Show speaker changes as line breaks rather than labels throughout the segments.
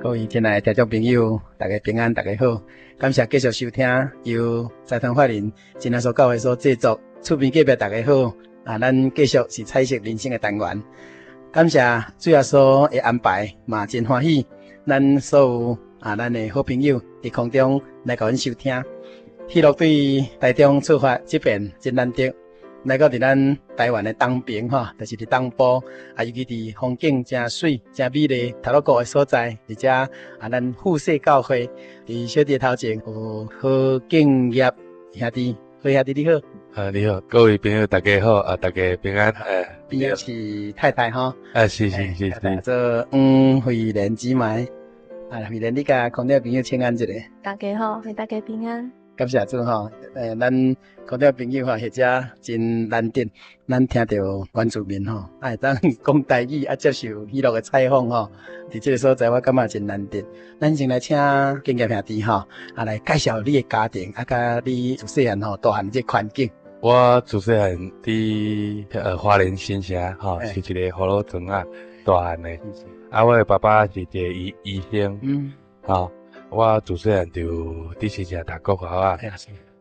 各位親愛的聽眾朋友，大家平安，大家好，感謝繼續收聽由財團法人真耶穌教會所製作，厝邊隔壁大家好，啊，咱繼續是彩色人生的單元，感謝主耶穌的安排，嘛真歡喜，咱所有啊，咱的好朋友佇空中來共阮收聽，喜樂對台中出發，這邊真難得。來到佇咱台灣的東爿吼，就是佇東部，啊，尤其佇風景誠媠、誠美麗太魯閣的所在，佇遮啊，咱富世教會佇小弟頭前有何敬業兄弟，何兄弟你好。
啊，你好，各位朋友大家好，啊，大家平安。
哎，邊是太太吼。
啊，是是是是。
做黃惠蓮姊妹，啊，惠蓮你共空中朋友請安一下。
大家好，大家平安。
感謝主吼，咱空中朋友吼，或者真難得，咱聽著原住民吼，啊會當講台語，啊接受喜樂的採訪吼，佇這个所在我感覺真難得。咱先來請敬業兄弟吼，啊來介紹你的家庭，啊佮你自細漢吼大漢這个環境。
我自細漢佇花蓮新城吼，是一個葫蘆庄仔大漢的。啊，我的爸爸是一個醫生，吼。我自細漢就佇新城讀國校啊，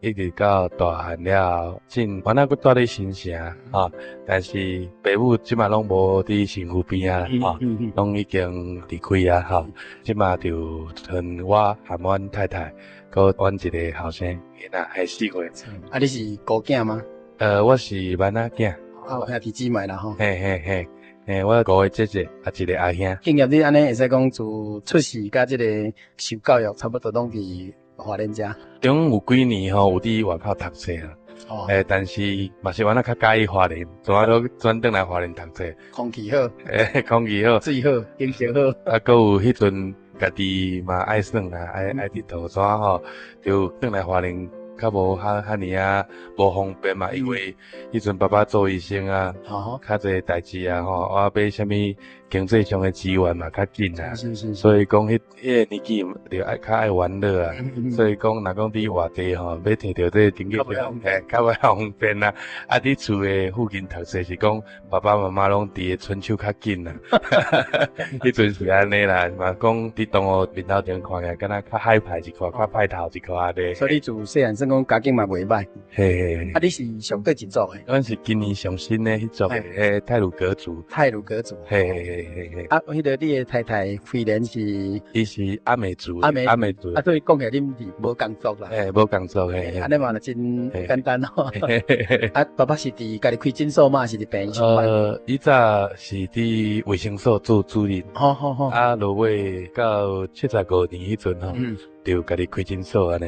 一直到大漢了後，進原來閣住佇新城，吼，但是爸母這馬攏無佇身軀邊啊，吼，攏已經離開啊，吼，這馬就賰我和阮太太，閣阮一個後生囡仔，還四歲。
啊，你是孤囝嗎？
我是萬仔囝。
啊，有兄弟姊妹啦，吼。
嘿嘿嘿。欸，我有五個姐姐，啊，一個阿兄。
敬業你按呢會使講自出世佮這個受教育，差不多攏佇花蓮遮。
中有幾年吼，有佇外口讀冊啦。哦。欸，但是嘛是原來較佮意花蓮，怎啊都轉轉來花蓮讀冊。
空氣好。
欸，空氣好。
水好，景色好。
啊，閣有彼陣家己嘛愛耍啦，愛愛佚佗，怎吼，就轉來花蓮。較無遐遐爾仔無方便嘛，因為彼陣爸爸做醫生啊，較濟代誌啊吼，我欲啥物經濟上的資源嘛較緊啊，所以講彼彼个年紀就愛較愛玩樂啊，所以講若講佇外地吼，欲提著這個經濟上，嘿，較無方便啊，啊，佇厝的附近讀冊是講爸爸媽媽攏佇個伸手較緊啊，彼陣是按呢啦，嘛講佇同學面頭前看起來敢若較海派一寡，較派頭一寡按呢。
所以你自細漢算講家境嘛袂䆀。
嘿嘿。
啊，你是上佗一族的？
阮是今年上新的彼族的，彼太魯閣族。
太魯閣族。
嘿嘿嘿嘿嘿。
啊，彼個你的太太惠蓮是？
伊是阿美族。
阿美
阿美族。
啊，所以講起來恁是無仝族啦。
嘿，無仝族嘿。
按呢嘛真簡單吼。啊，爸爸是佇家己開診所嗎？還是佇病院上班？
伊早是佇衛生所做主任。
好好好。
啊，落尾到75年彼陣吼，就家己開診所按呢。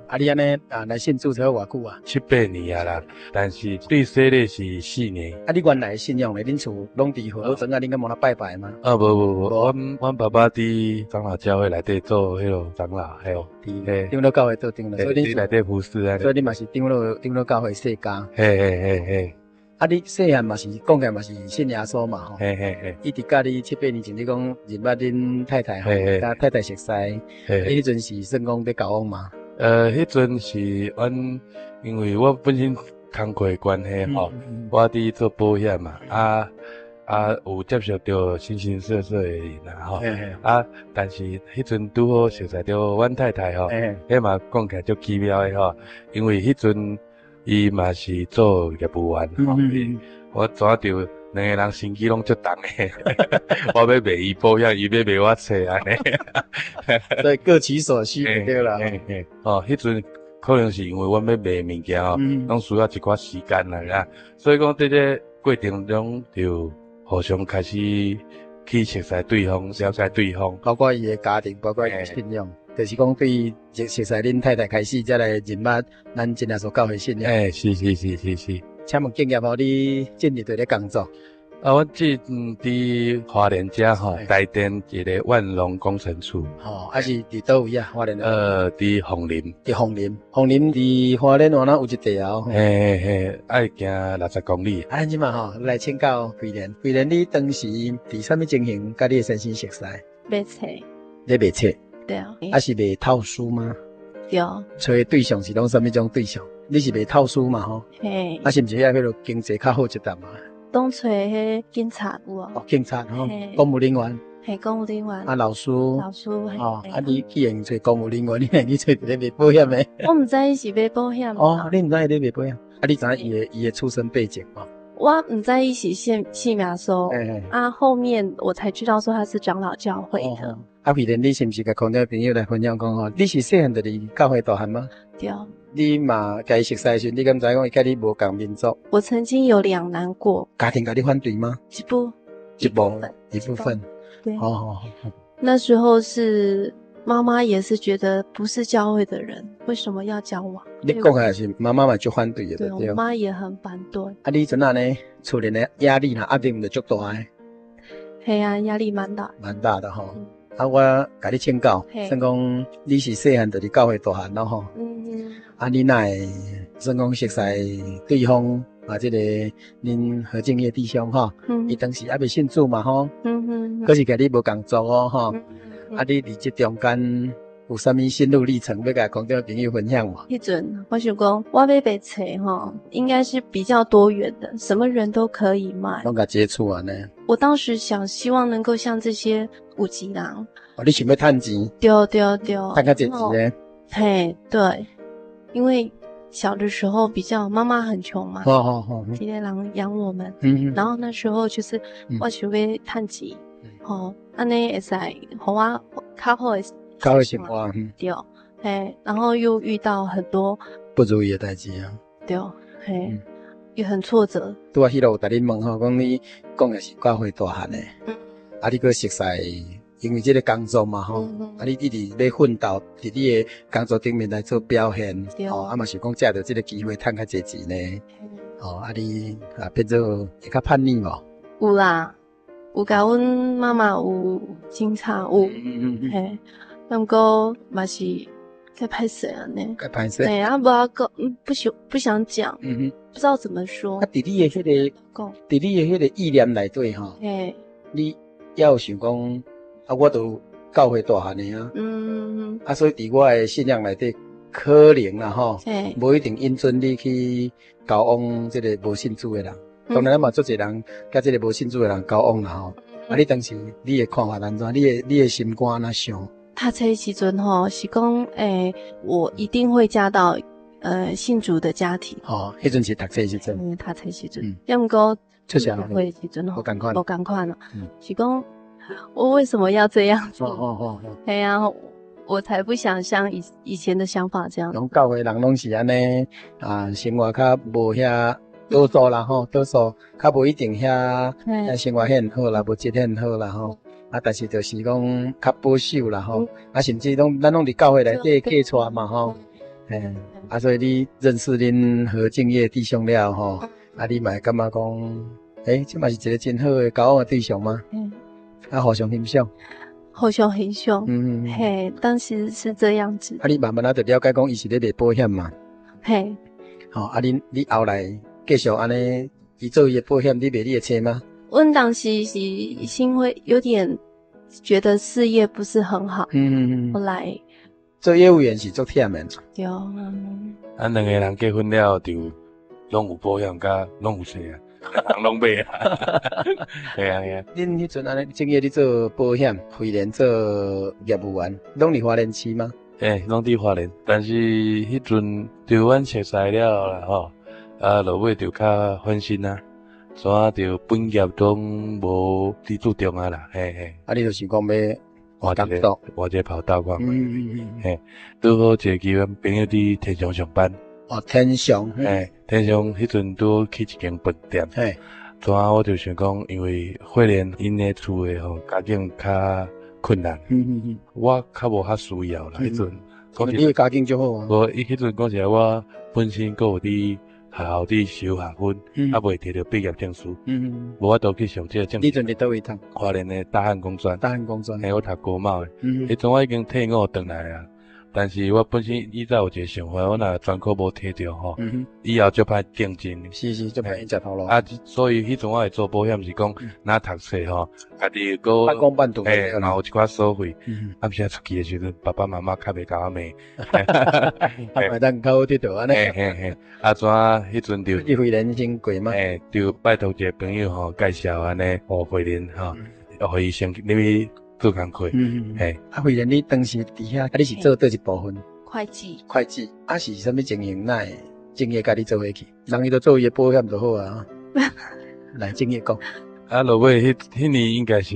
啊，你按呢啊來信主才偌久啊？
七八年啊啦，但是對洗禮是4年。
啊，你原來信仰咧，恁厝攏佇葫蘆庄仔，恁敢無咧拜拜嗎？
啊，無無無，阮爸爸佇長老教會內底做彼個長老，嘿。
佇長老教會做長老，所以恁
內底服侍按呢。
所以你嘛是長老教會世家。
嘿嘿嘿嘿。
啊，你細漢嘛是講起來嘛是信耶穌嘛吼。
嘿嘿嘿。
一直佮你七八年前，你講認捌恁太太吼，佮太太熟似。你彼陣是算講佇交往嗎？
彼陣是阮，因為我本身工課關係吼，我佇做保險嘛，啊有接觸著形形色色的人啊吼，啊，但是彼陣拄好熟似著阮太太吼，彼嘛講起來足奇妙的吼，因為彼陣伊嘛是做業務員吼，我怎著兩個人身軀攏足重的，我欲賣伊保險，伊欲賣我冊按呢。
所以各取所需就對啦。
哦，彼陣可能是因為阮欲賣物件吼，攏需要一寡時間啦，所以講佇這過程中就互相開始去熟似對方，了解對方，
包括伊的家庭，包括伊的信仰，就是講對熟似恁太太開始，才來認捌咱真耶穌教會信仰。
欸，是是是是是。
請問敬業吼，你進入佗咧工作？
啊，我這佇花蓮遮吼，台電一個萬隆工程處。
吼，啊是佇佗位啊？花蓮？
佇鳳林。
佇鳳林，鳳林佇花蓮外那有一塊哦。
嘿嘿嘿，愛行60公里。
啊，這馬吼來請教惠蓮，惠蓮你當時佇啥物情形佮你的先生熟似？
賣冊。
咧賣冊。
對啊。
啊是賣透書嗎？
對。
揣的對象是攏啥物種對象？你是賣透書嘛吼？
嘿。
啊是毋是遐彼個經濟較好一點嘛？
當揣彼警察有無？
哦，警察吼，公務人員。
係公務人員。
啊，老師。
老師。
哦，啊，你既然揣公務人員，你會去揣一个賣保險的？
我毋知伊是賣保險。
哦，你毋知伊咧賣保險？啊，你知影伊的出身背景無？
我毋知伊是信耶穌。啊，後面我才知道說他是長老教會的。
啊，惠蓮，你是毋是共空中朋友來分享講吼？你是細漢就佇教會大漢嗎？
對。
你嘛共伊熟似的時陣，你敢知影講伊佮你無仝民族？
我曾經有兩難過。
家庭共你反對嗎？
一部分，
一部分。
對。
哦。
那時候是媽媽也是覺得不是教會的人，為什麼要交往？
你講的是媽媽嘛足反對的，
對，我媽也很反對。
啊，你陣仔呢？厝裡的壓力啦，壓力毋就足大的？
係啊，壓力蠻大。
蠻大的吼。啊，我共你請教，算講你是細漢就佇教會大漢咯吼。啊，你哪會算講熟似對方啊？這個恁何敬業弟兄吼，伊當時猶未信主嘛吼。閣是共你無仝族哦吼。啊，你佇這中間有啥物心路歷程欲共空中朋友分享無？
彼陣我想講，我欲賣冊吼，應該是比較多元的，什麼人都可以賣。
攏共接觸按呢。
我當時想，希望能夠像這些有錢人。
哦，你想欲趁錢？
對對對。
趁較濟錢咧？
嘿，對，因為小的時候比較媽媽很窮嘛，一個人養我們，然後那時候就是我想欲趁錢，吼，按呢會使予我較好的。
較好生活，
對，嘿，然後又遇到很多
不如意的代誌啊，
對，嘿，也很挫折。
拄仔彼落有共恁問吼，講你講的是教會大漢的，啊，你閣熟似，因為這個工作嘛吼，啊，你一直咧奮鬥，佇你的工作頂面來做表現，吼，啊嘛想講藉著這個機會趁較濟錢呢，吼，啊你啊變做會較叛逆無？
有啦，有共阮媽媽有經常有，嘿。毋過嘛是較歹勢按呢，
較歹勢。
對啊，無法講，不想講，不知道怎麼說。
啊，佇你的彼個，佇你的彼個意念內底吼，你也有想講，啊，我都教會大漢的啊，啊，所以佇我的信仰內底，可能啦吼，無一定允准你去交往這個無信主的人。當然咱嘛足濟人佮這個無信主的人交往啦吼。啊，你當時你的看法按怎？你的心肝按怎想？
讀冊時陣吼，是講，我一定會嫁到，信主的家庭。
哦，彼陣是讀冊時陣。
嗯，讀冊時陣。抑毋過
出社
會時陣吼，
無仝款，
無仝款咯。是講，我為什麼要這樣子？嘿啊，我才不想像以前的想法這樣。
攏教會人攏是按呢，啊，生活較無遐多數啦吼，多數較無一定遐生活很好啦，物質很好啦吼。啊，但是就是講較保守啦吼，啊，甚至攏咱攏佇教會內底過帶嘛吼，嘿，啊，所以你認識恁何敬業弟兄了吼，啊，你嘛會感覺講，這嘛是一個真好的交往的對象嗎？啊，互相欣賞，
互相欣賞，嘿，當時是這樣子。
啊，你慢慢仔就了解講，伊是咧賣保險嘛，
嘿，
吼，啊，你後來繼續按呢，伊做伊的保險，你賣你的冊嗎？
阮當時是因為有點覺得事業不是很好，後來
做業務員是足忝的。
對，
啊，兩個人結婚了就攏有保險，佮攏有冊啊，人攏買啊。係啊係啊。
恁彼陣按呢，正業咧做保險，惠蓮做業務員，攏佇花蓮市嗎？
欸，攏佇花蓮，但是彼陣就阮熟似了啦吼，啊，落尾就較分心啊。所以就本業攏無佇注重啊啦，嘿嘿。
啊，你就想講欲換
一個換一個跑道看覓。嘿，拄好一個機會，朋友佇天祥上班。
哦，天祥。
嘿，天祥彼陣拄好起一間飯店。
嘿。
怎啊，我就想講，因為惠蓮𪜶的厝的吼家境較困難。我較無遐需要啦，彼陣。
你的家境足好啊。
無，伊彼陣講實在，我本身閣有佇學校佇修學分，猶未提著畢業證書，無法度去上這個證。
你陣佇佗位讀？
花蓮的大漢工專。
大漢工專。
嘿，我讀國貿的。彼陣我已經退伍轉來啊。但是我本身以前有一個想法，我若專科無提著吼，以後足歹競爭。
是是，足歹食頭路。
啊，所以彼陣我會做保險是講，若讀冊吼，家己閣
半工半讀，
嘿，若有一寡所費。啊，毋是出去的時陣，爸爸媽媽較袂共我罵。
啊，會當較好佚佗按呢。
嘿嘿嘿，啊，怎啊？彼陣就。
你惠蓮先過嗎？
嘿，就拜託一個朋友吼介紹按呢，予惠蓮吼，予伊先入去做工課。嘿。
啊，惠蓮，你當時佇遐，啊，你是做佗一部分？
會計。
會計，啊是啥物情形？哪會正業佮你做伙去？人伊都做伊的保險就好啊。來，正業講。
啊，落尾彼彼年應該是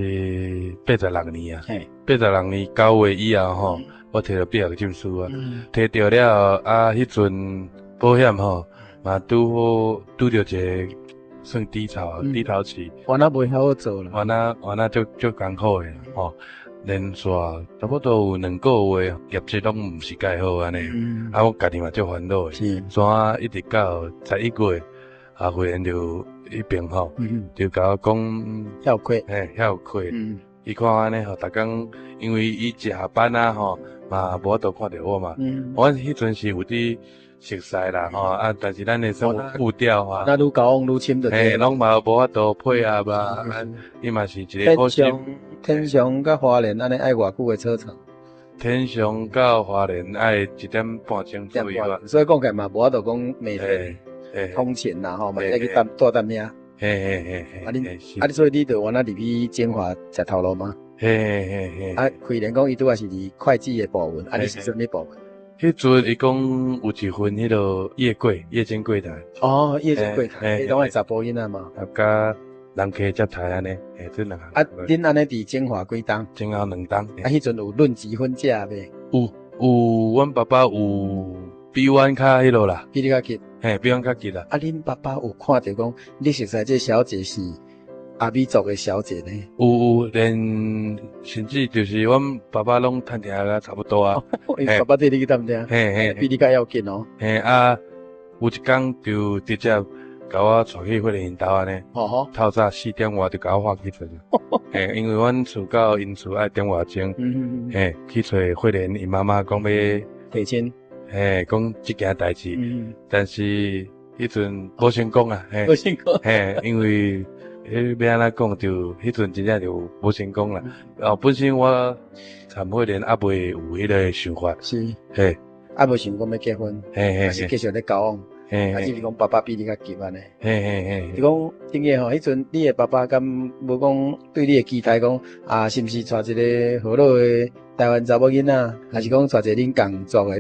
86年啊。86年9月以後吼，我提著畢業證書啊，提著了啊，彼陣保險吼嘛拄好拄著一個算低潮，低潮期。
原來袂曉好做啦。
原來原來足足艱苦的吼，連續差不多有2個月業績攏毋是蓋好按呢。啊，我家己嘛足煩惱的。怎一直到11月，啊，忽然就彼邊吼，就共我講
歇課，
嘿，歇課。伊看按呢吼，逐工因為伊一下班啊吼，嘛無法度看著我嘛。我彼陣是有佇熟似啦吼，啊，但是咱的生活步調啊，
那愈交往愈親就對。
嘿，攏嘛無法度配合啊。伊嘛是一個好心。
天祥佮花蓮按呢愛偌久的車程？
天祥到花蓮愛一點半鐘左右啊。
所以講起來嘛，無法度講每天通勤啦吼，嘛會去蹛蹛遐。
嘿嘿嘿嘿。
啊恁啊，所以你就原來入去晶華食頭路嗎？
嘿嘿嘿嘿。
啊，惠蓮講伊拄仔是佇會計的部門，啊，你是啥物部門？
彼陣伊講有一份彼個夜櫃，夜間櫃台。
哦，夜間櫃台，彼攏愛查埔囡仔嘛。
啊，佮人客接待按呢，嘿，這兩項。
啊，恁按呢佇晶華幾冬？
前後兩冬。
啊，彼陣有論及婚嫁未？
有有，阮爸爸有比阮較彼落啦。
比你較急。
嘿，比阮較急啦。
啊，恁爸爸有看著講，你熟似這小姐是阿美族的小姐呢？
有有，連甚至就是阮爸爸攏探聽甲差不多啊。
𪜶爸爸替你去探聽，
嘿嘿，
比你較要緊哦。
嘿啊，有一工就直接共我帶去惠蓮𪜶兜按呢。透早4點外就共我喊起床。嘿，因為阮厝到𪜶厝愛點外鐘。嘿，去揣惠蓮𪜶媽媽講欲
提親。
嘿，講這件代誌，但是彼陣無成功啊。
無成功。
嘿，因為彼欲按怎講，就彼陣真正就無成功啦。哦，本身我參惠蓮猶未有彼個想法。
是。
嘿，
猶無想講欲結婚。
嘿嘿。
還是繼續咧交往。
嘿。
還是講爸爸比你較急按呢？
嘿嘿嘿。
就講正業吼，彼陣你的爸爸敢無講對你的期待講啊，是毋是娶一個河洛的台灣查某囡仔，還是講娶一個恁仝族的？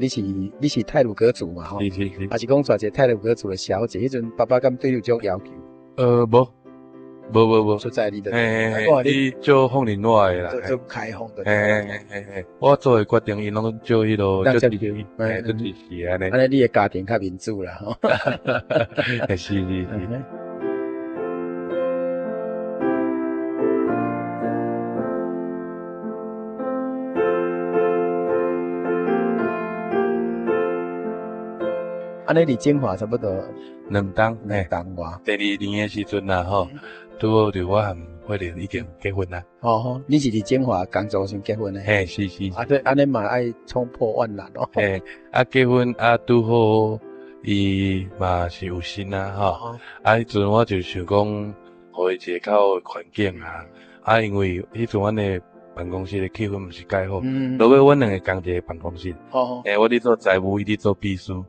你是太魯閣族嘛？吼。
是是是。
還是講娶一個太魯閣族的小姐？彼陣爸爸敢對你有這種要求？
無。無無無。
出在你的。
嘿嘿嘿，伊足放任我的啦。
足開放的。
嘿嘿嘿嘿，我做的決定，𪜶攏足彼落，足支持，嘿，足支持按呢。
按呢，你的家庭較民主啦，吼。
是是是。
按呢，佇晶華差不多
兩冬，
兩冬外。
第二年的時陣啦，吼，拄好就我和惠蓮已經結婚啦。
哦，你是佇晶華工作時結婚的？
嘿，是是。
啊，對，按呢嘛愛衝破萬難哦。
嘿，啊，結婚啊，拄好伊嘛是有心啊，吼。啊，彼陣我就想講，予伊一個較好的環境啊。啊，因為彼陣阮的辦公室的氣氛毋是蓋好，落尾阮兩个仝一个辦公室。
哦。
欸，我佇做財務，伊佇做秘書。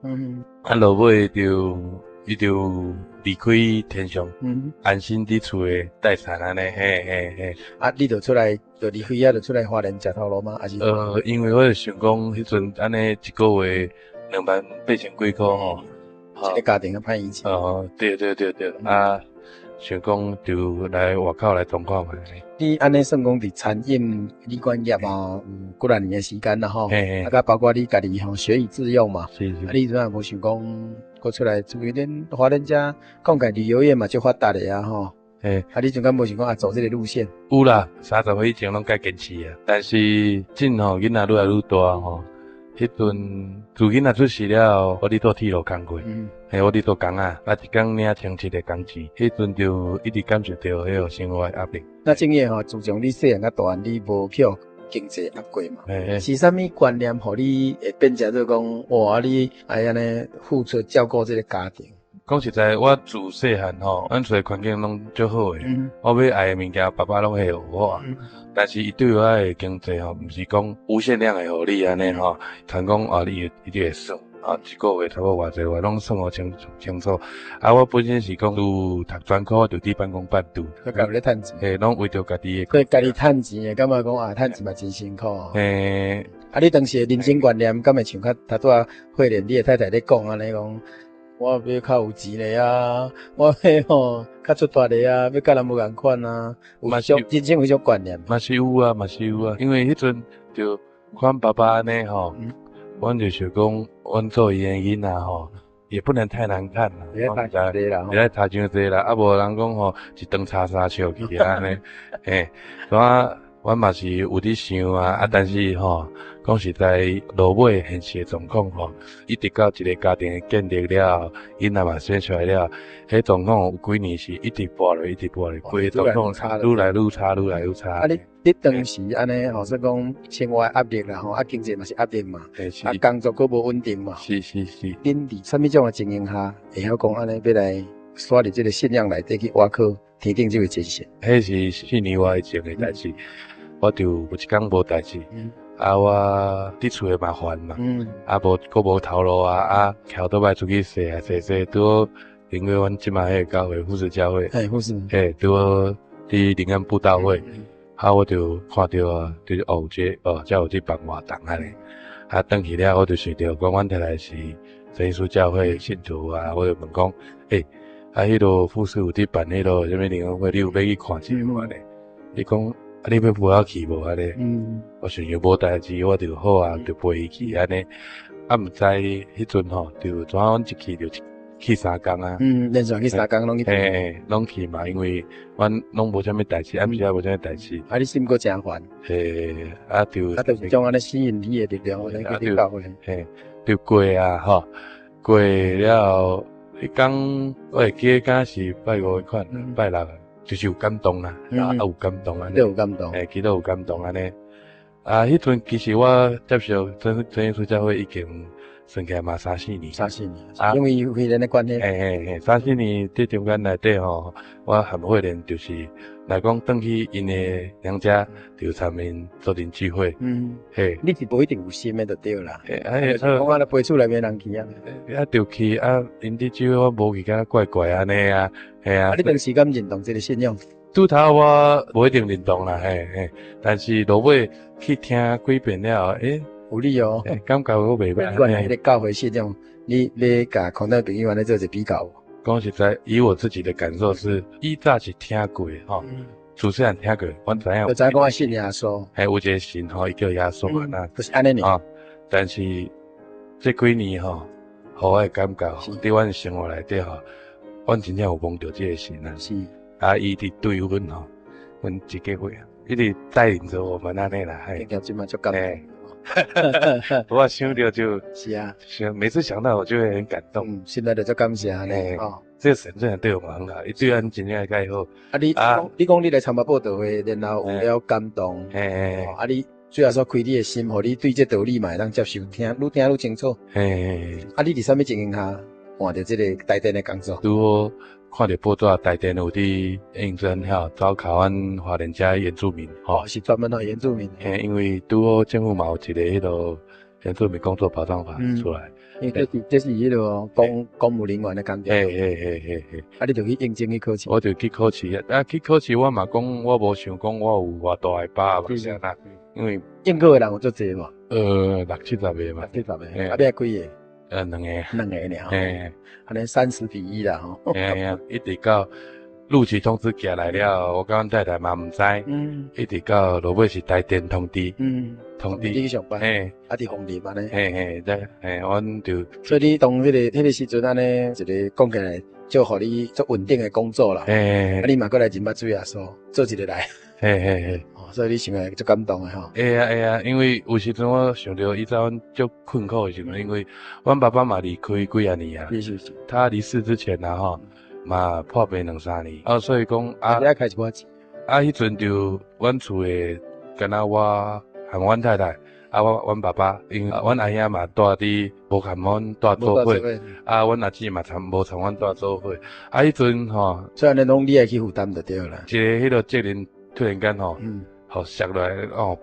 啊，落尾就伊就離開天祥，安心佇厝的待產按呢，嘿嘿嘿。
啊，你就出來，就離開遐，就出來花蓮食頭路嗎？還是？
因為我就想講，彼陣按呢一個月2萬8千幾箍吼，
一個家庭較歹維持。
哦，對對對對，啊。想講就來外口來創看覓。
你按呢算講佇餐飲旅館業啊，有幾若年的時間啦吼。
啊，
佮包括你家己吼學以致用嘛。
是是。
啊，你怎無想講閣出來出去？恁花蓮遮講起旅遊業嘛，足發達的啊吼。
嘿。
啊，你陣敢無想講啊，走這個路線？
有啦，30歲以前攏較堅持啊，但是這吼囡仔愈來愈大吼。彼陣自囡仔出世了後，我佇做鐵路工課，嘿，我佇做工仔，啊，一工領1700個工錢，彼陣就一直感受著彼個生活的壓力。
那正業吼，自從你細漢到大漢，你無去予經濟壓過嘛？是啥物觀念，予你會變成做講，哇，你愛按呢付出照顧這個家庭？
講實在，我自細漢吼，阮厝的環境攏足好的，我欲愛的物件，爸爸攏會予我。但是伊對我的經濟吼，毋是講無限量的予你按呢吼，傳講啊，你會，你會爽。啊，一個月差不多偌濟，我攏算予清清楚。啊，我本身是講有讀專科，就佇半工半讀。
閣有咧趁錢。
嘿，攏為著家己的。
所以家己趁錢的，感覺講啊，趁錢嘛真辛苦。
嘿。
啊，你當時的人生觀念，敢會像較頭拄仔慧蓮你的太太咧講按呢講，我欲較有錢的啊，我欲吼較出大力啊，欲佮人無仝款啊，有這種人生有這種觀念。
嘛是有啊，嘛是有啊，因為彼陣就看爸爸按呢吼，阮就想講，阮做伊的囡仔吼，也不能太難看啦，
袂使太濟啦，
袂使差傷濟啦，啊無人講吼，一頓差三尺去按呢，嘿，我阮嘛是有佇想啊，啊，但是吼，講實在，落尾現實的狀況吼，一直到一個家庭的建立了後，囡仔嘛生出來了，彼狀況有幾年是一直跋落，一直跋落，規个狀況愈來愈差，愈來愈差。
啊你，你當時按呢吼，算講生活壓力啦吼，啊經濟嘛是壓力嘛，啊工作閣無穩定嘛。
是是是。
恁佇啥物種的情形下，會曉講按呢欲來紲入這个信仰內底去倚靠天頂這位真神？
彼是4年外前的代誌，我就有一工無代誌。啊，我佇厝的嘛煩嘛，啊無閣無頭路啊，啊騎歐多擺出去踅啊踅踅，拄好經過阮這馬彼个教會富士教會，
嘿富士，
嘿拄好佇靈恩布道會，啊我就看著啊，就是哦有這哦遮有這辦活動按呢，啊轉去了我就想著講阮太太是真耶穌教會信徒啊，我就問講，欸，啊彼落富士有佇辦彼落啥物靈恩會，你有欲去看一下無按呢？伊講。啊！你欲陪我去無按呢？我想想無代誌，我就好啊，就陪伊去按呢。啊，毋知彼陣吼，就怎阮一去就去三工啊。
嗯，連續去三工攏去。
嘿，攏去嘛，因為阮攏無啥物代誌，暗時也無啥物代誌。
啊，你心閣誠煩。
嘿，啊就。
啊，就是將按呢吸引你的力量，來去教會。
嘿，就過啊，吼，過了後，彼工我會記得敢是拜五彼款，拜六。就是有感動啦，啊有感動按呢，
有感動，
嘿，其實有感動按呢。啊，彼陣其實我接受真耶穌教會已經算起來嘛三四年，
三四年，啊，因為慧蓮的關係，
嘿嘿嘿，三四年佇中間內底吼，我和慧蓮就是來講轉去𪜶的娘家，就參𪜶做陣聚會，嘿，
你是無一定有心的就對啦，
嘿，啊，
講按呢陪厝內面人去啊，
啊，就去啊，𪜶佇聚會我無去，敢若怪怪按呢啊。嘿啊！
啊，你當時敢認同這個信仰？
拄頭我無一定認同啦，嘿嘿。但是落尾去聽幾遍了後，欸，
有理哦，
感覺我袂歹。
關於彼個教會信仰，你共空中朋友按呢做一個比較無？
講實在，以我自己的感受是，以早是聽過吼，自細漢聽過，阮知影。
就知影講我信耶穌。
嘿，有一個神吼，伊叫耶穌啊。
就是按呢爾。
但是這幾年吼，予我的感覺，佇阮生活內底吼。阮真正有摸著這个神啊！
是
啊，伊佇對阮吼，阮一個會一直帶領著我們按呢啦。嘿，
這嘛足感動。
我想著就，
是啊，
想每次想到我就會很感動。
嗯，現在就足感謝呢。哦，
這個神真的對我們很好，伊對阮真正較好。
啊，你你講你來參加佈道會，然後有了感動。
嘿，
啊，你主耶穌開你的心，予你對這道理嘛會當接受，聽愈聽愈清楚。
嘿，
啊，你佇啥物情形下？換著這个台電的工作，
拄好看著報紙，台電有佇應徵吼，走卡阮花蓮遮原住民
吼，是專門予原住民。
嘿，因為拄好政府嘛有一个彼个原住民工作保障法出來，
因為這是彼个公務人員的工作。
嘿嘿嘿嘿嘿，
啊，你就去應徵去考試。
我就去考試啊，去考試我嘛講，我無想講我有偌大的把握啦，因為
應考的人有足濟無？
六七十個嘛。
六七十個，啊，你幾个？
兩個，
兩個爾，
嘿，
按呢30比1啦吼。
嘿啊，一直到錄取通知寄來了，我佮阮太太嘛毋知，一直到落尾是台電通知，通知
你去上班，
嘿，
啊，佇鳳林按呢，
嘿嘿，這，嘿，阮就，
所以你當彼個時陣按呢，一个講起來，就予你足穩定的工作啦，
嘿，
啊，你嘛閣來認捌主耶穌，做一个來，
嘿嘿嘿。
所以你想來足感動的吼。
會啊會啊，因為有時陣我想著以前阮足困苦的時陣，因為阮爸爸嘛離開幾仔年啊。
是是是。
他離世之前啊吼，嘛破病兩三年。啊，所以講啊。
你愛開一寡錢。
啊，彼陣就阮厝的，敢若我和阮太太，啊，我阮爸爸，因為阮阿兄嘛住佇無共阮住做伙，啊，阮阿姊嘛參無參阮住做伙。啊，彼陣吼。
所以按呢攏你愛去負擔就對啦。
一個彼个責任突然間吼。予摔落來哦，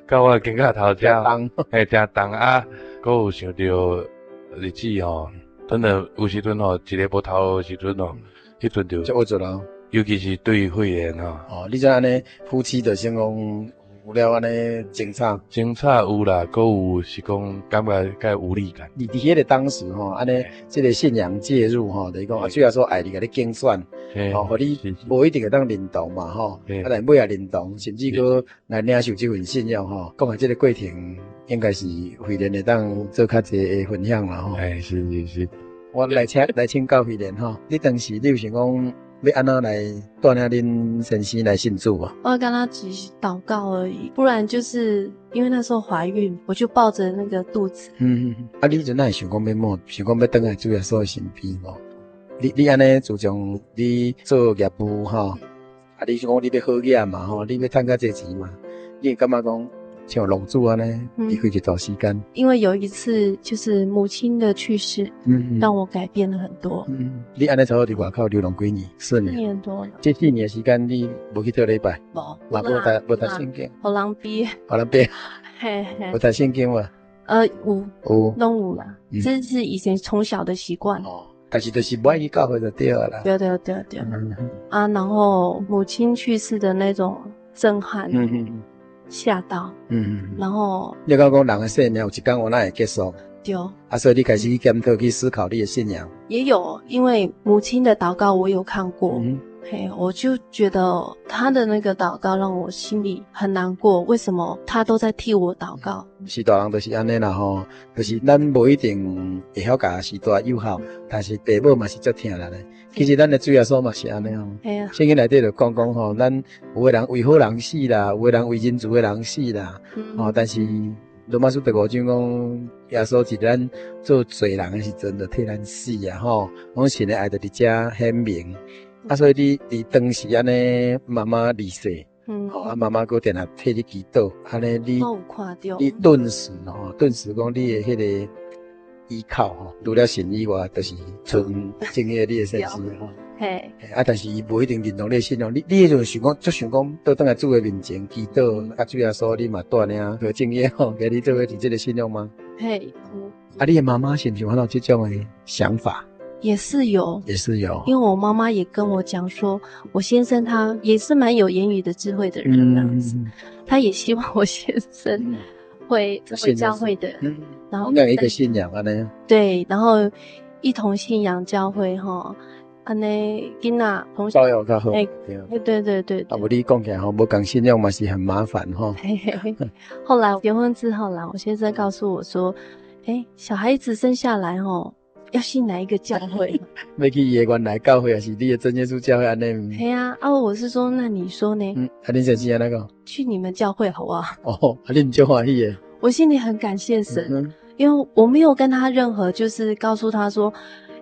到我肩胛頭遮，嘿，誠重啊！閣有想著日子吼，真的有时阵吼，一个无头路的时阵吼，彼阵就
就恶做了。
尤其是对于肺炎吼。
哦，你这按呢夫妻就先讲有了按呢争吵。
争吵有啦，阁有是讲感觉较无力感。
你伫彼个当时吼，按呢这个信仰介入吼，就是讲啊，主要说爱你共你竞选，吼，予你无一定会当认同嘛吼，啊，但尾仔认同，甚至阁来领受这份信仰吼。讲的这个过程，应该是慧莲会当做较济的分享啦吼。
哎，是是是。
我来请教慧莲吼，你当时你有想讲欲按怎来带领恁先生来信主无？
我跟他只是祷告而已，不然就是因为那时候怀孕，我就抱着那个肚子。
啊，你彼阵哪会想讲欲莫，想讲欲转来主耶稣的身边无？你按呢自从你做业务吼，啊，你想讲你欲好额嘛吼，你欲趁较济钱嘛，你会感觉讲像浪子按呢，离开一段时间。
因为有一次就是母亲的去世，让我改变了很多。
你按呢差不多伫外口流浪几年？四年。
四年多了。
这四年时间你无去做礼拜？
无。
嘛无读圣经。
予人逼。
予人逼。
嘿嘿。
有读圣经无？
有。
有。
拢有啦，这是以前从小的习惯。
哦，但是就是无爱去教会就对了啦。
对对对对。啊，然后母亲去世的那种震撼。吓到，然后
你讲讲人的生命有一天我哪会结束？
对。
啊，所以你开始去检讨、去思考你的信仰。
也有，因为母亲的祷告我有看过，嘿，我就觉得他的那个祷告让我心里很难过。为什么他都在替我祷告？
序大人就是按呢啦吼，就是咱无一定会晓共序大友好，但是爸母嘛是足疼咱的。其实咱的主耶稣嘛是按呢吼。圣经内底就讲讲吼，咱有的人为好人死啦，有的人为仁慈的人死啦。吼，但是罗马书第五章讲，耶稣是咱做罪人的时阵就替咱死啊吼。讲神的爱就伫遮显明。啊，所以你伫当时按呢，妈妈离世，啊，妈妈阁定定替你祈祷，按呢你，你顿时吼，顿时讲你的彼个依靠吼，除了神以外，就是賰正个你的先生吼。
嘿。
啊，但是伊无一定认同你的信仰，你彼阵想讲，足想讲，倒转来主的面前祈祷，啊，主耶稣你嘛带领何正业吼，共你做伙伫这个信仰吗？
嘿。
啊，你的妈妈是毋是有这种的想法？
也是有，
也是有，
因为我妈妈也跟我讲说，我先生他也是蛮有言语的智慧的人，这样子，他也希望我先生会回教会的，然后
一个信仰按呢，
对，然后一同信仰教会哈，按呢囡仔
同教育较好，
对对对对，
啊，无你讲起来吼，无仝信仰嘛是很麻烦吼。
后来结婚之后啦，我先生告诉我说，欸，小孩子生下来吼，要信哪一个教会？
欲去伊的原来教会，还是你的真耶稣教会按呢？
嘿啊，啊，我是说，那你说呢？
啊，恁先生按怎讲？
去你们教会好不好？
哦，啊，恁足欢喜的。
我心里很感谢神，因为我没有跟他任何就是告诉他说，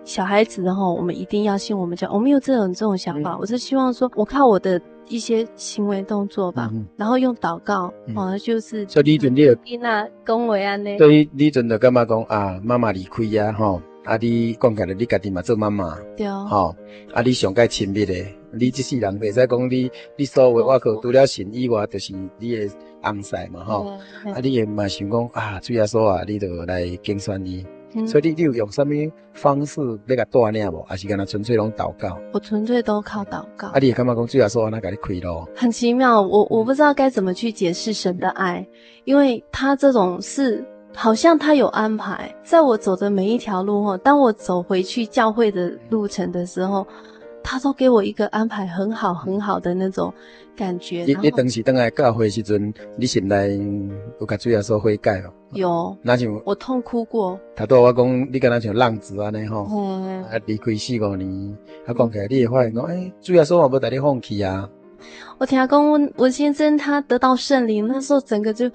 小孩子吼，我们一定要信我们教，我没有这种想法。我是希望说，我靠我的一些行为动作吧，然后用祷告，哦，就是。
所以你阵你
囡仔讲话按呢？
对，你阵就感觉讲啊，妈妈离开啊，吼。啊！你讲起来，你家己嘛做妈妈，
对，
吼，啊！你上盖亲密的，你这世人袂使讲你，你所有外口除了神以外，就是你的翁婿嘛，吼。啊！你会嘛想讲啊，主耶稣啊，你就来拣选伊，所以你有用啥物方式欲共带领无？还是干焦纯粹拢祷告？
我纯粹都靠祷告。
啊！你会感觉讲主耶稣按怎共你开路？
很奇妙，我不知道该怎么去解释神的爱，因为他这种是。好像他有安排，在我走的每一条路后，当我走回去教会的路程的时候，他都给我一个安排很好很好的那种感觉。
你当时转来教会时阵，你心内有共主耶稣悔改无？
有。
若像
我痛哭过。
头拄我讲，你敢若像浪子按呢吼？啊，离开四五年，啊，讲起来你会发现讲，欸，主耶稣嘛无共你放弃啊。
我听讲，我先生他得到圣灵，那时候整个就，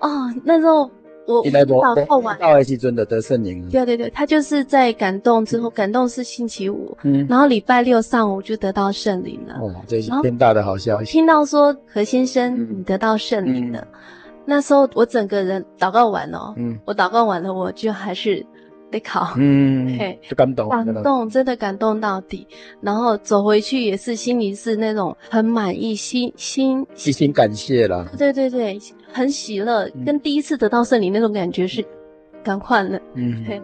哦，那时候。我
祷告完的时阵就得圣灵。
对对对，他就是在感动之后，感动是星期五，然后礼拜六上午就得到圣灵了。
哦，这是天大的好消息。
听到说何先生你得到圣灵了，那时候我整个人祷告完了，我祷告完了，我就还是得考，嘿，
就感动，
感动，真的感动到底。然后走回去也是心里是那种很满意，心心
一心感谢啦。
对对对，很喜乐，跟第一次得到圣灵那种感觉是赶快的。嘿。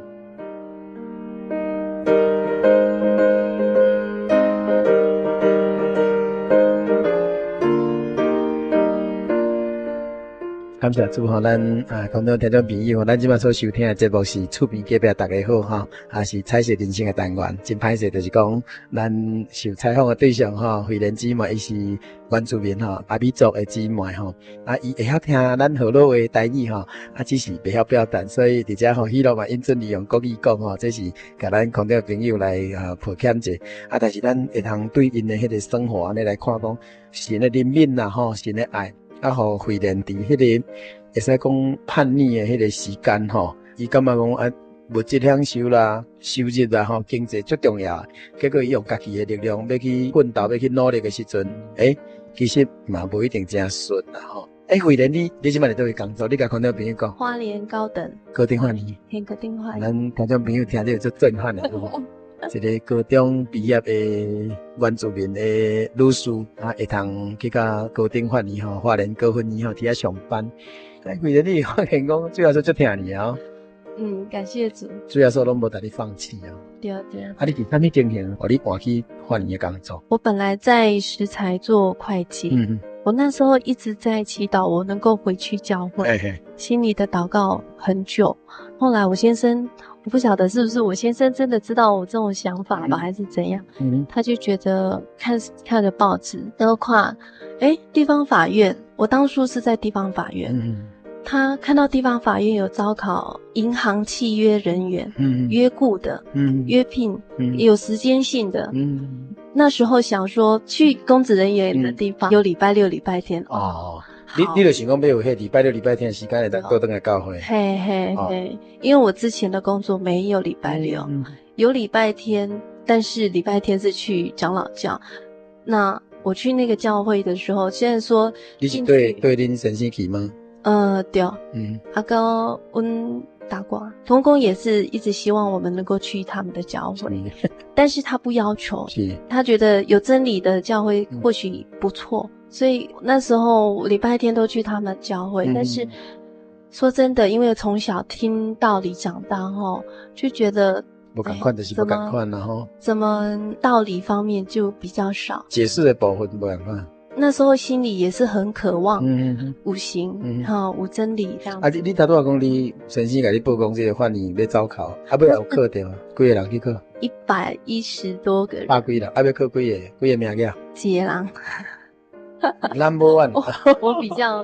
感謝主吼，咱啊，空中聽眾朋友，咱這擺所收聽的節目是厝邊隔壁，大家好吼，啊是彩色人生的單元。真歹勢，就是講咱受採訪的對象吼，慧蓮姊妹，伊是原住民吼，阿美族的姊妹吼，啊，伊會曉聽咱河洛話台語吼，啊，只是袂曉表達，所以佇遮吼，彼落嘛允准利用國語講吼，這是共咱空中的朋友來啊抱歉者。啊，但是咱會通對𪜶的彼個生活按呢來看講，神的憐憫啦吼，神的愛。啊，予慧蓮佇彼個會使講叛逆的彼個時間吼，伊感覺講啊，物質享受啦、收入啦吼，經濟足重要。結果伊用家己的力量欲去奮鬥、欲去努力的時陣，欸，其實嘛無一定誠順啦吼。欸，慧蓮，你這擺佇佗位工作？你共觀眾朋友講。
花蓮高等。
高等法院。
嘿，高等法院。
咱聽眾朋友聽著足震撼的。一個高中畢業的原住民的女士，啊，會通去到高等法院吼，花蓮高分院吼，佇遐上班。哎，慧蓮你發現講，主耶穌足疼你哦。
嗯，感謝主。
主耶穌攏無共你放棄哦。
對對。
啊，你佇啥物情形，予你換去法院的工作？
我本來在石材做會計。我那時候一直在祈禱，我能夠回去教會。心裡的禱告很久。後來我先生，我不曉得是不是我先生真的知道我這種想法吧，還是怎樣？他就覺得看看着報紙，然後看，欸，地方法院。我當初是在地方法院。他看到地方法院有招考銀行契約人員，約僱的，約聘，有時間性的。那時候想說去公職人員的地方，有禮拜六、禮拜天。
哦，你就想講欲有彼禮拜六、禮拜天的時間會當倒轉來教會。
嘿嘿嘿，因為我之前的工作沒有禮拜六，有禮拜天，但是禮拜天是去長老教。那我去那個教會的時候，現在說
你是對恁先生去嗎？
對。阿哥，阮大哥，同工也是一直希望我們能夠去他們的教會，但是他不要求，他覺得有真理的教會或許不錯，所以那時候禮拜天都去他們教會。但是說真的，因為從小聽道理長大，吼，就覺得
無仝款就是無仝款啦吼。
怎麼道理方面就比較少，
解釋的部分無仝款。
那時候心裡也是很渴望，有神，哈，有真理這樣。
啊，你頭拄仔講你先生共你報講這個法院欲招考，啊，尾有考著，幾個人去考？110
多個人。
百幾人，啊，欲考幾個？幾個名額？
一個人。
Number one。
我比較，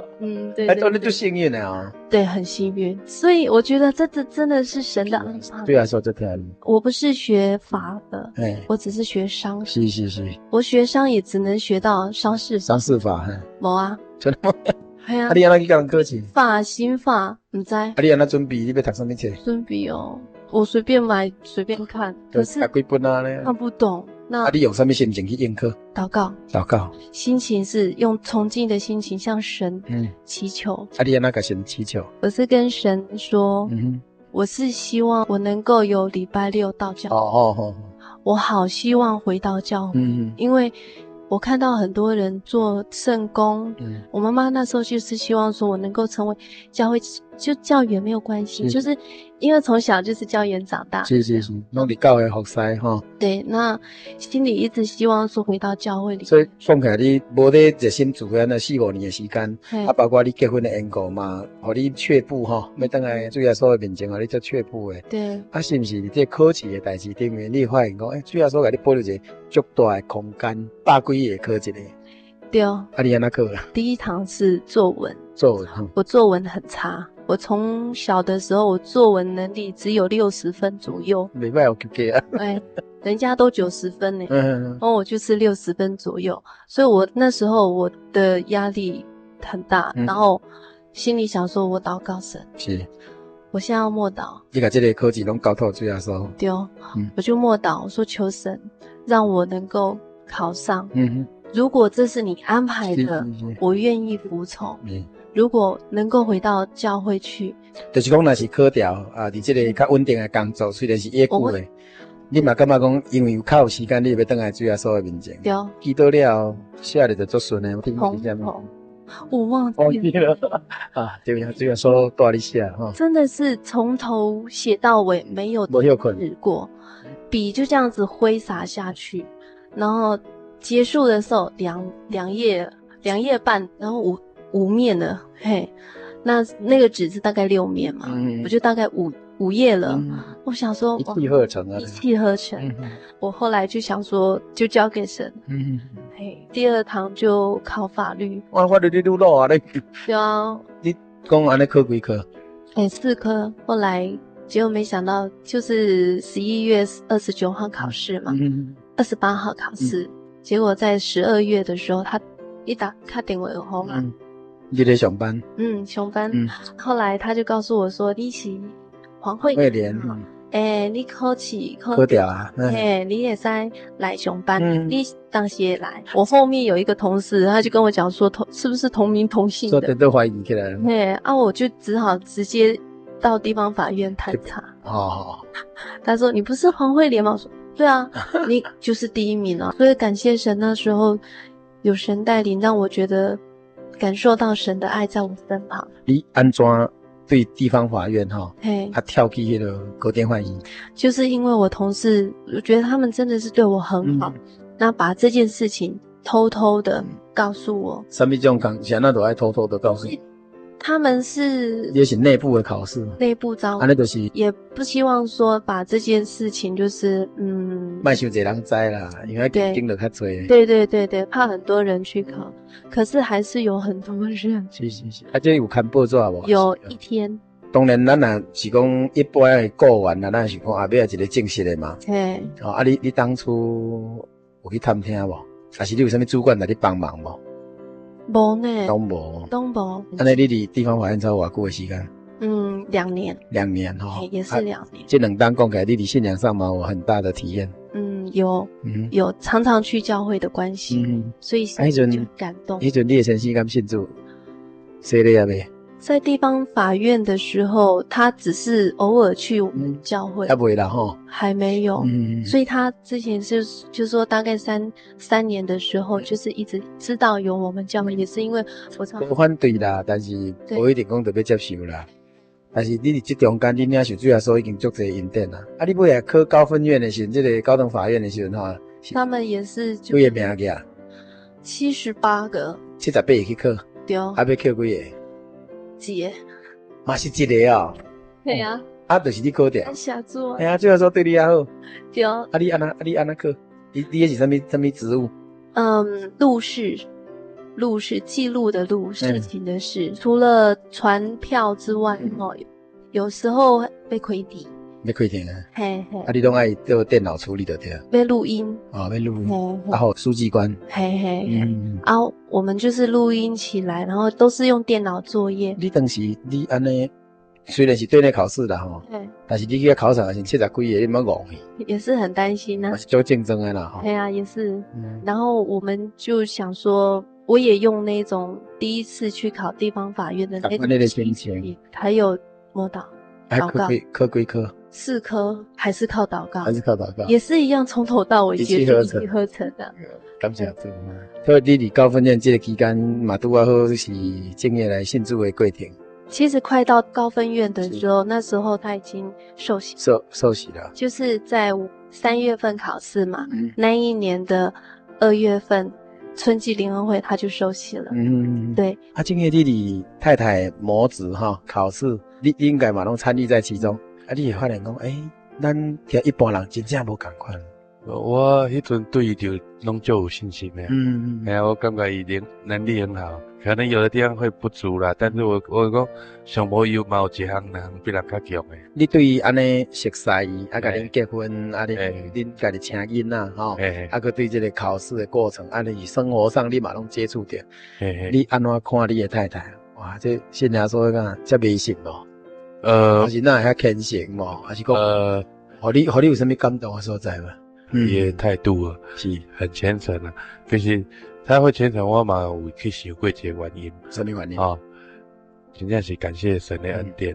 對。
哎，你足幸運的哦。
對，很幸運，所以我覺得這真的是神的安排。
對啊，說這條。
我不是學法的，我只是學商。我學商也只能學到商事。
商事法。
無啊。
真的嗎？
係啊。
啊，你按怎去共人考試？
法刑法，毋知。
啊，你按怎準備？你欲讀啥物冊？
準備哦，我隨便買，隨便看。可是
讀幾本啊咧？
看不懂。那
啊，你用啥物心情去應考？
禱告。
禱告。
心情是用崇敬的心情向神祈求。
啊，你按怎共神祈求？
我是跟神說，我是希望我能夠有禮拜六到教會。我好希望回到教會，因為我看到很多人做聖工，我媽媽那時候就是希望說我能夠成為教會，就教員沒有關係，就是因為從小就是教員長大。
是是是，攏佇教會服侍吼。
對，那心裡一直希望說回到教會裡。
所以講起來，你無咧熱心聚會那四五年的時間，啊，包括你結婚的緣故嘛，予你卻步吼，欲轉來主耶穌的面前，予你足卻步的。
對。
啊，是毋是佇這個考試的代誌頂面，你會發現講，欸，主耶穌共你保留一個足大的空間，百幾個考一個。
對。
啊，你按怎考？
第一堂是作文。
作文。
我作文很差。我從小的時候，我作文能力只有60分左右。
袂歹，有及格啊。
哎，人家都90分呢。然後我就是六十分左右，所以我那時候我的壓力很大，然後心裡想說，我禱告神。我現在要默禱。
你共這個考試攏交託主耶穌。
對。我就默禱，我說求神讓我能夠考上。如果這是你安排的，我願意服從。如果能夠回到教會去，
就是講，若是考著啊，佇這個較穩定的工作，雖然是約僱的，你嘛感覺講，因為有較有時間，你會欲轉來主耶穌的面前。
對。
祈禱了後，寫得就足順的。
我忘記
了啊，對啊，主耶穌帶你寫吼。
真的是從頭寫到尾，沒有
無歇睏
過，筆就這樣子揮灑下去，然後結束的時候兩頁2頁半，然後五面了，嘿，那那個紙是大概六面嘛，我就大概五頁了。我想說，
一氣呵成啊，
一氣呵成。我後來就想說，就交給神。嘿，第二堂就考法律。
哇，法律你愈老啊你。
對啊。
你講按呢考幾科？
欸，四科。後來結果沒想到，就是11月29號考試嘛，28號考試，結果在12月的時候，他一打卡電話號嘛。
你咧上班？
嗯，上班。後來他就告訴我說：“你是黃慧
蓮，
欸，你考試
考著啊？
欸，你會使來上班，你當時會來。”我後面有一個同事，他就跟我講說：“同是不是同名同姓的？”
都懷疑起來。
嘿，啊，我就只好直接到地方法院探查。
哦，
他說：“你不是黃慧蓮嗎？”我說：“對啊，你就是第一名啊！”所以感謝神，那時候有神帶領，讓我覺得感受到神的愛在我身旁。
你按怎對地方法院哈，
嘿，
啊跳去彼个高等法院，
就是因為我同事，我覺得他們真的是對我很好，那把這件事情偷偷的告訴我。
啥物種工？啥那都愛偷偷的告訴你？
他們是
也是內部的考試，
內部招，
啊，那就是
也不希望說把這件事情就是
莫傷濟人知啦，因為競爭就較濟。
對對對對，怕很多人去考，可是還是有很多人。
是是是，啊，這有看報紙無？
有一天。
當然，咱若是講一般的僱員啊，咱是講啊，欲一個正式的嘛。
嘿。
哦，啊，你當初有去探聽無？還是你有啥物主管來你幫忙無？
無呢，
攏無，
攏無。
按呢，你佇地方法院差偌久的時間？
嗯，2年。
2年吼，
也是2年。
這兩當講起來，你佇信仰上嘛有很大的體驗。
嗯，有，有常常去教會的關係，所以就感動。
彼陣你的先生敢信主？洗禮啊未？
在地方法院的時候，他只是偶爾去我們教會，
還未啦吼，
還沒有。所以他之前是就說大概三年的時候，就是一直知道有我們教會，也是因為我常
無反對啦，但是無一定講特別接受啦。但是你佇這中間，你領受主耶穌已經足濟恩典啦。啊，你尾仔考高分院的時陣，這個高等法院的時陣吼，
他們也是
幾個名額？
78個。
78個去考，
對。
啊，欲考幾個？
一個。
嘛是一個哦。
對啊。
啊，就是你考著。
謝主。
哎呀，主耶穌對你也好。
對。
啊，你按怎？啊，你按怎考？你彼是啥物啥物職務？
嗯，錄事，錄事記錄的錄，事情的事。除了傳票之外，吼，有時候欲開庭。
欲開庭啊？
嘿嘿。
啊，你攏愛做電腦處理就對。
欲錄音。
哦，欲錄音。啊，予書記官。
嘿嘿。嗯。啊，我們就是錄音起來，然後都是用電腦作業。
你當時你按呢，雖然是對內考試啦吼，但是你去考場時七十幾個，你毋捌戇去。
也是很擔心啊。
是足競爭的啦吼。
對啊，也是。然後我們就想說，我也用那種第一次去考地方法院的那
種心情，
還有默禱。
禱告。考幾科？
四科還是靠禱告？
還是靠禱告？
也是一樣，從頭到尾
一氣呵成，
一氣呵成的。
感謝主。所以你佇高分院這個期間，嘛拄仔好是正業來信主的過程。
其實快到高分院的時候，那時候他已經受洗，
受洗了。
就是在3月份考試嘛，那一年的2月份春季靈恩會，他就受洗了。對。
啊，正業你佇太太模子哈考試，你應該嘛攏參與在其中。啊，你會發現講，欸，咱聽一般人真正無仝款。
我彼陣對伊就攏足有信心的。哎呀，我感覺伊能力很好，可能有的地方會不足啦，但是我講上無伊嘛有一項兩項比人較強的。
你對伊按呢熟似伊，啊，共恁結婚，啊，恁家己生囡仔吼，啊，閣對這個考試的過程，啊，你生活上你嘛攏接觸著，你按怎看你的太太？哇，這信耶穌敢遮迷信無？還是哪會遐虔誠無？還是講，予你有啥物感動的所在無？
伊的態度啊，很虔誠啊。其實他會虔誠，我嘛有去想過一個原因。
啥物原因？
哦，真正是感謝神的恩典。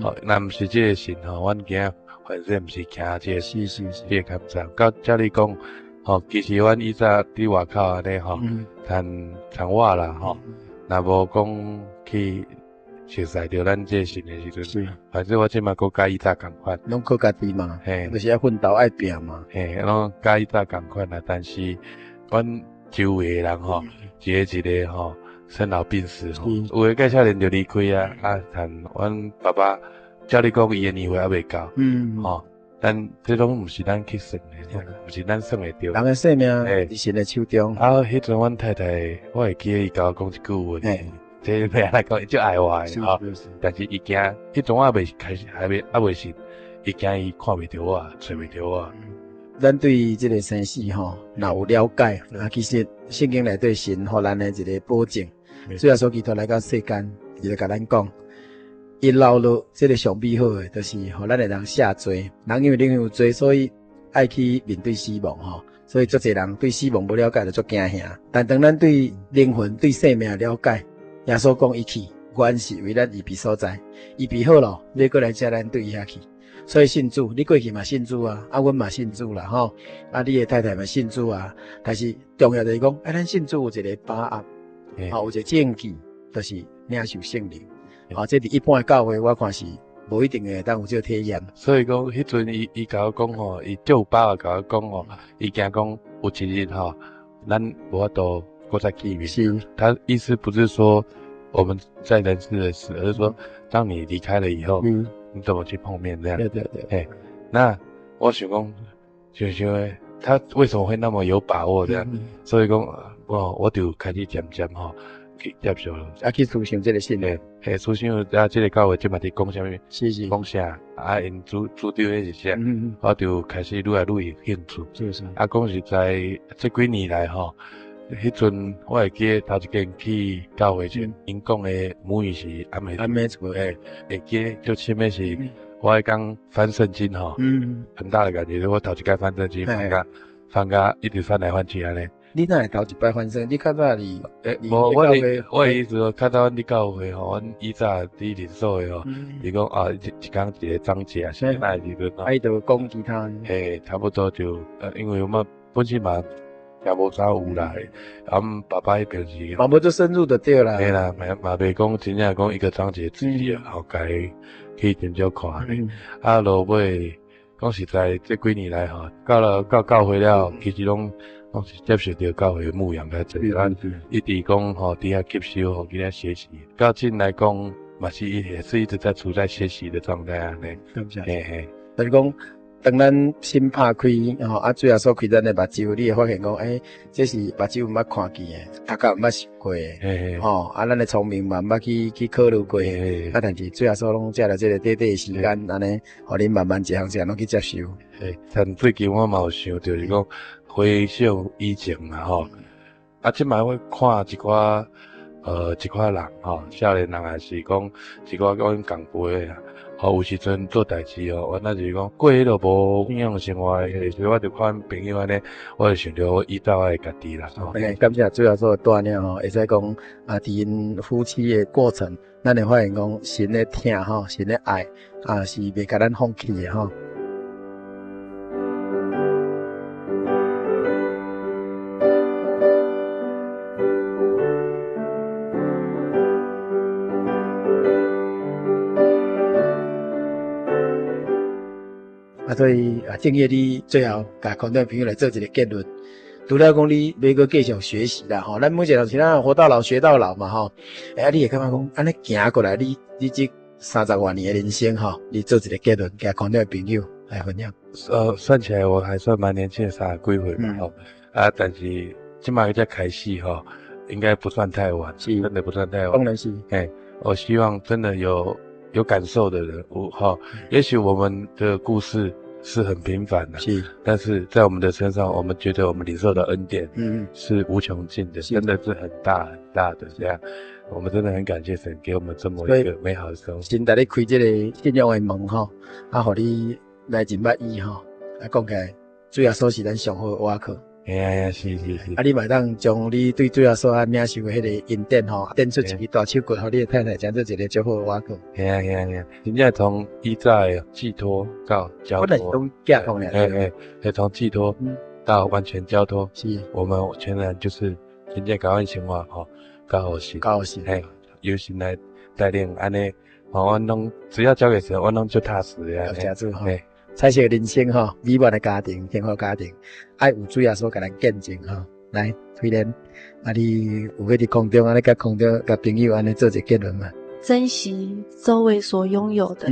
哦，若毋是這個神吼，阮囝反正毋是行這個，這個坎站。到照你講，吼，其實阮以前佇外口按呢吼，趁趁我啦吼，若無講去熟似著咱這個神的時陣，反正我這馬閣佮以早仝款。
攏靠家己嘛，就是愛奮鬥愛拼嘛。
嘿，攏佮以早仝款啦。但是，阮周圍的人吼，一個一個吼，生老病死吼，有的介少年就离开啊，啊，像阮爸爸，照你讲，伊的年岁犹未到，吼，但这拢毋是咱去算的，毋是咱算会著。
人的生命佇神的手中。
啊，彼阵阮太太，我會記得伊共我講一句話，這欲按怎講，伊足愛我的，吼，但是伊驚，彼陣我猶未開始，還未，猶未信，伊驚伊看袂著我，揣袂著我。
咱對這個生死吼，若有了解，啊，其實聖經內底神予咱的一個保證，主耶穌基督來到世間，伊就共咱講，伊留落這個上美好的，就是予咱會當卸罪。人因為靈魂有罪，所以愛去面對死亡吼。所以足濟人對死亡無了解，就足驚嚇。但當咱對靈魂、對生命了解，耶穌講伊去，原是為咱預備所在，預備好咯，欲閣來接咱對伊遐去。所以信主，你過去嘛信主啊，啊，阮嘛信主啦，吼，啊，你的太太嘛信主啊。但是重要就是講，啊，咱信主有一個把握，吼，有一個證據，就是領受聖靈。吼，這佇一般的教會，我看是無一定會當有這個體驗。
所以講，彼陣伊伊共我講吼，伊足有把握共我講吼，伊驚講有一日吼，咱無法度閣再見面。
是。
他意思不是說我們在人世的時，而是說當你離開了以後。你怎麼去碰面這樣？
對對對。
嘿，那我想講，想想的，他為什麼會那麼有把握這樣？所以講，我就開始漸漸吼去接受了。
啊，去思想這個信
仰。嘿，思想啊，這個教會這擺佇講啥物？
是是。
講啥？啊，𪜶主主張的是啥？我就開始愈來愈有興趣。
是是。
啊，講實在，這幾年來吼，彼陣我會記得頭一間去教會時，𪜶講的母語是阿美，
阿美族，
嘿，會記得最深的是，我彼工翻聖經吼，很大的感覺，我頭一擺翻聖經，翻甲翻甲一直翻來翻去按呢。
你哪會頭一擺翻聖？你較早佇，
無，我的我的意思說，較早阮佇教會吼，阮以早佇靈修的吼，伊講啊，一工一個章節啊，是哪時陣
啊？伊就講其他。
嘿，差不多就，因為我們本身嘛。也無啥有啦，啊，阮爸爸彼邊是，
嘛無足深入就對啦。
嘿啦，嘛嘛袂講真正講一個章節自己後家去斟酌看咧。啊，落尾講實在，這幾年來吼，到了到教會了，其實攏攏是接受著教會的牧養較濟，咱一直講吼，佇遐吸收，佇遐學習。到今來講，嘛是也是一直在處在學習的狀態按呢。
對毋對？
嘿嘿，
就是講。當咱心拍開吼，啊，主耶穌開咱的目睭，你會發現講，欸，這是目睭毋捌看見的，頭殼毋捌想過的，吼，啊，咱的聰明嘛毋捌去去考慮過的，啊，但是主耶穌攏借著這個短短的時間，按呢，予恁慢慢一項一項攏去接受。
嘿，像最近我嘛有想著是講回想以前嘛吼，啊，這擺我看一寡一寡人吼，少年人也是講一寡阮仝輩的。吼，有時陣做代誌吼，原來就是講過彼落無信仰生活的時，我就看朋友按呢，我就想著我以早的家己啦。
欸，感謝主耶穌的帶領吼，會使講啊，佇𪜶夫妻的過程，咱會發現講神的疼吼，神的愛啊，是袂共咱放棄的吼。啊，所以啊，正業你最後共觀眾朋友來做一個結論。除了講你欲閣繼續學習啦，吼，咱每一個人是咱活到老學到老嘛，吼。欸，啊，你會感覺講，按呢行過來，你你這三十外年的人生，吼，你做一個結論，共觀眾朋友來分享。
算起來我還算蠻年輕的，三十幾歲嘛，吼。啊，但是這擺才開始，吼，應該不算太晚，真的不算太晚。
當然是。
欸，我希望真的有感受的人，有吼，也許我們的故事是很平凡的，
是，
但是在我們的身上，我們覺得我們領受的恩典，是無窮盡的，真的是很大很大的這樣。我們真的很感謝神給我們這麼一個美好的生活。
神帶你開這個信仰的門吼，啊，予你來認捌伊吼，啊，講起來，主耶穌是咱上好的倚靠。
嘿啊嘿啊，是是是。
啊，你嘛會當將你對主耶穌啊領受的彼個恩典吼，展出一支大手骨，予你的太太成做一個足好的倚靠。
嘿啊嘿啊嘿啊，真正從以早的寄託到交託。
本來是講寄託爾。
嘿嘿，係從寄託到完全交託。
是。
我們全然就是真正共阮生活吼，交予神。
交予神。
嘿，由神來帶領，按呢，吼，阮攏只要交給神，阮攏足踏實的。
謝主吼。彩色人生吼，美滿的家庭，幸福家庭，愛有主耶穌共咱見證吼。來推薦，啊，你有欲佇空中按呢佮空中佮朋友按呢做一個結論嗎？
珍惜周圍所擁有的，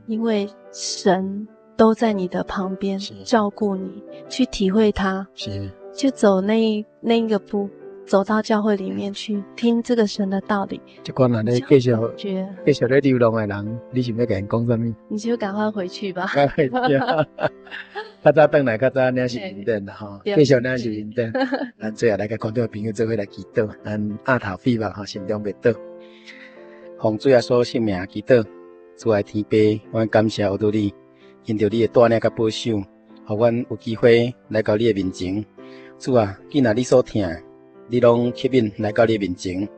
因為神都在你的旁邊照顧你，去體會他，去走那一個步，走到教會裡面去聽這個神的道理。
這款人咧繼續繼續咧流浪的人，你想欲共𪜶講啥物？
你就趕快回去吧。
較早轉來，較早領受恩典啦吼，繼續領受恩典。咱最後來共觀眾朋友做伙來祈禱，咱額頭閉目吼，心中默禱。奉主耶穌聖名祈禱，主愛天父，阮感謝阿多你，因著你的帶領佮保守，予阮有機會來到你的面前。主啊，既若你所疼，你攏吸引來到你的面前，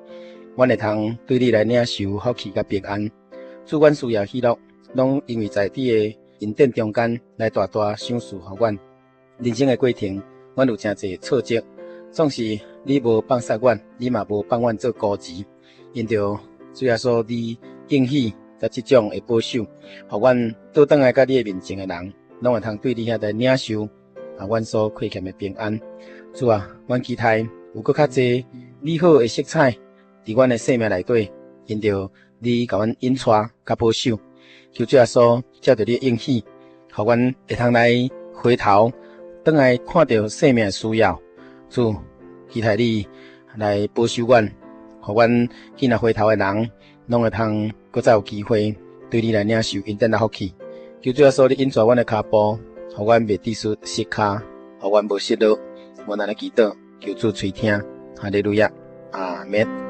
阮會通對你來領受福氣佮平安。主，阮需要喜樂，攏因為在你的恩典中間來大大賞賜予阮。人生的過程，阮有誠濟挫折，總是你無放殺阮，你嘛無放阮做孤兒，因著主耶穌，你應許佮這種的保守，予阮倒轉來到你的面前的人，攏會通對你遐來領受啊，阮所虧欠的平安。主啊，阮期待有閣較濟美好的色彩佇阮的生命內底，因著你共阮引帶佮保守，求主耶穌照著你的應許，予阮會通來回頭，轉來看著生命的需要。主，期待你來保守阮。予阮見若回頭的人，攏會通閣再有機會對你來領受恩典的福氣。求主耶穌，你引帶阮的跤步，予阮袂致失失跤，予阮無失落。阮按呢祈禱，求主垂聽，哈利路亞，阿們。